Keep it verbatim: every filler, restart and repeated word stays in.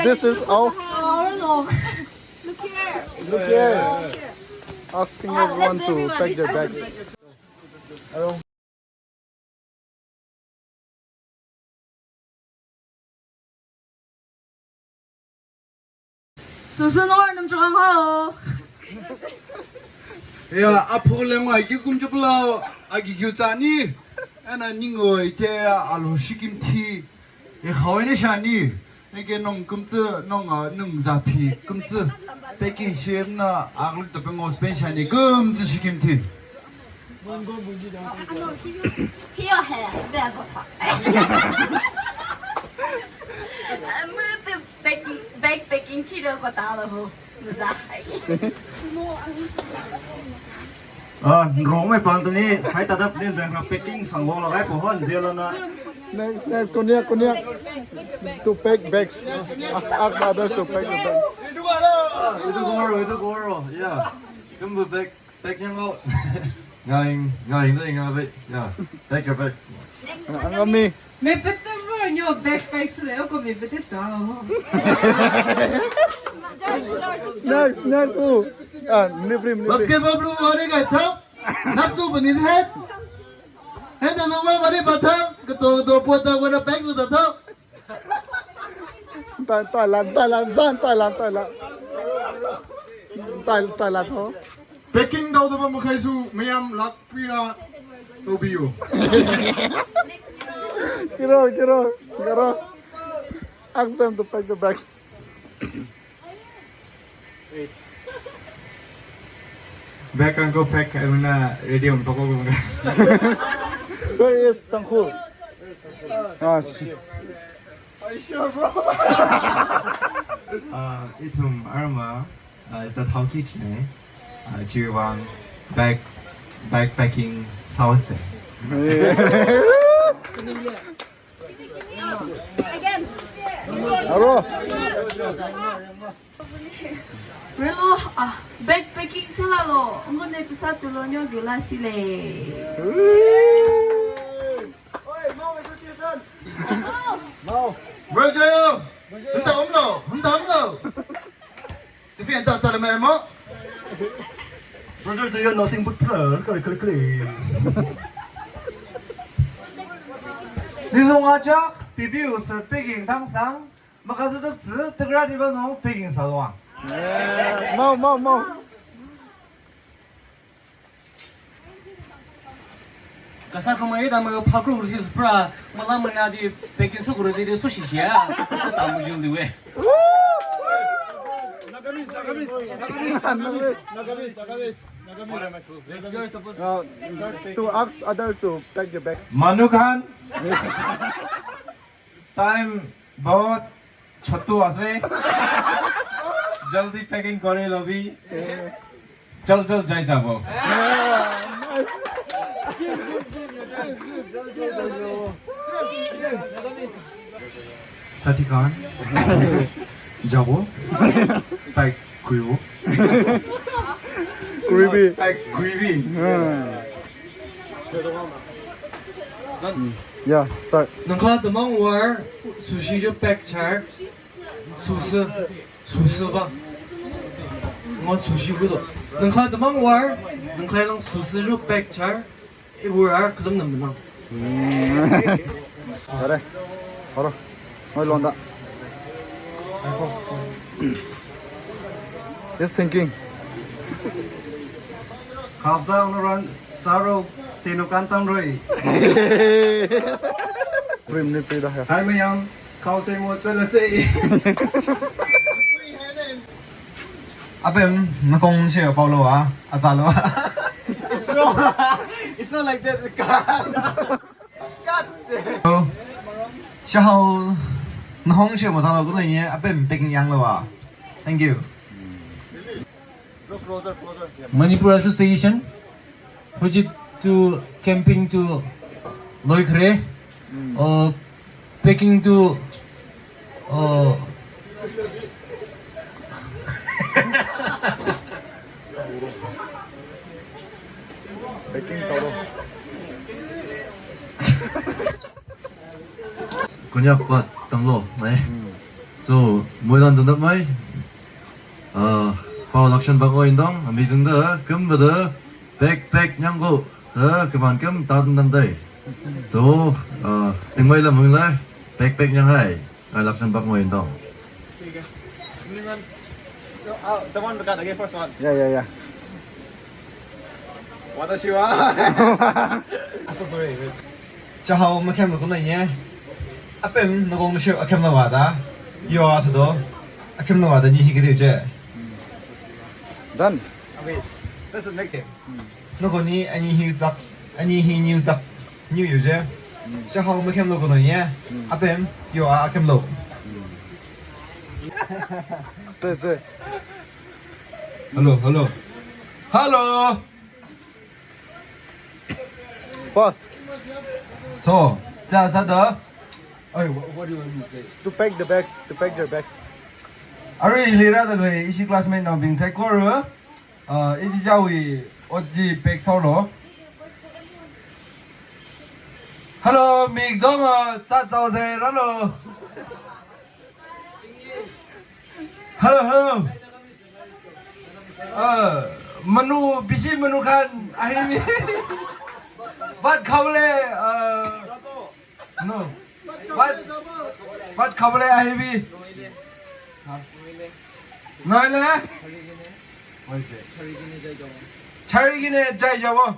This is our. Look here. Asking everyone to pack their bags. Susan or nam chang hao. Ya, aphu leng ai ki kum chuplo, ai ki kyu cha ni. Ana ning oi te alu sikim thi. E khou ni sha ni. Nang ke nung kum chu, nung a, nung za phi kum chu. Packing shem na, aglu ta pe ngos pen sha ni kum chu sikim thi. Hiyo he, be zo tha. Mu tu packing, bag packing chi do ko ta lo ho. Mu za. Ah, nrong mei pang tu ni, hai ta dap ni zang ra packing sang ho la gai po hon zia lo na. Next, next, Konyak, Konyak. To pack bags. Ask, ask others to pack the bags. Itu goro, itu goro. Yeah. Come with bag. Pack yang lo. Ngai, ngai, ngai, ngai, yeah. Pack your bags. Ang ami. Mei pete mo nyo backpack sule o ko mei pete ta. Nice, nice. Oh. Ah, niprim, niprim. Basketball blue hari ka chap. Nap tu bani the. Hei ta nang ma bani patha. Kato, kato, puat ta, wana pack su ta tho. Tai, tai lan, tai lan, zan, tai lan, tai lan. Tai, tai lan so. Packing dau daba makhai su mayam lak pira tobiyo. Kiro, kiro, kiro. Ask them to pack the bags. Bag kan ko pack kai na ready om toko ko. Where is Tangkhul? Ah, sh- Are you sure, bro? Uh, ithum arma, uh, is that how kids ne? Uh, Jiwang back, backpacking sauce. Aro. Relo, ah, backpacking sala lo. Ngun ne tu sa tu lo nyo gula sile. Oi, Mau Association. Mau. Bro Jayo. Hunda umlo, hunda umlo. Tifi anta tala mera mo. Brother Jayo no sing put pla kali kali kali. Nizong ajak pipiu sat piging tang sang. Makazatuk tsu, tukra di ba nung, piging salwa. Mau, mau, mau. Kasa kumai da ma phakru si pra, mala mana di packing so kuru di so shisha. Ta mu jul di we. Nagamese, Nagamese, Nagamese, Nagamese, Nagamese, Nagamese. You're supposed to. Uh, to ask others to pack the bags. Manu Khan. Time bahut chhotu ase. Jaldi packing kori lo bhi. Jal jal jai jabo. Sati Khan. Jabo. Pack kuri bo. Kuri bhi. Pack kuri bhi. Yeah, sir. Nang kha tamang war sushi jo pack char. Sushi, sushi ba. Ngon sushi bu do. Nang kha tamang war, nang kha lang sushi jo pack char. Ibu ar kalum nam nang. Are. Aro. Oi londa. Just thinking. Khap sa unu ran charo sinu kan tam rui. Prim ni pi da hai. Hai mayam. Khau se mo chala se. Apem, nakong se pau lo a, acha lo a. Bro, it's not like that. Cut. Cut. Oh. Shahau, nahong se mo sa lo ko ni, apem packing yang lo a. Thank you. Manipur Association, hujit tu camping tu loi khare, oh, packing tu, oh, packing tau lo. Konyak pat tang lo, eh? So, muilan tu nap mai. Ah, pau lakshan bak o indong, ami tung da, kum ba da, pek pek nyang go, ta, kaman kum ta tum dam dai. So, ah, ting mai lam hung lai, pek pek nyang hai, ai lakshan bak o indong. Sige. Anyone? No, uh, the one we got again, first one. Yeah, yeah, yeah. What does you want? Ah, so sorry. Chahau makhem lo kunai ye. Apem nagong na siu akhem lo wa da. Yo a thado. Akhem lo wa da ni hi kadiu che. Done. Wait. That's the next game. Nagong ni ani hi zak, ani hi niu zak, niu yu je. Chahau makhem lo kunai ye. Apem yo a akhem lo. Say, say. Hello, hello. Hello. First. So, cha sa da. Hey, what, what do you want me to say? To pack the bags, to pack their bags. Arui lira da gay, isi classmate na bing sai kor. Ah, isi jawi, oji pack sao lo. Hello, mik jong, ah, cha chao se ra lo. Hello, hello. Uh, manu, bisi manu khan, ahi mi. Bat khau le, uh, no. Bat, bat khau le, ahi mi. Nai le? Oi se. Chari gine jai jawo.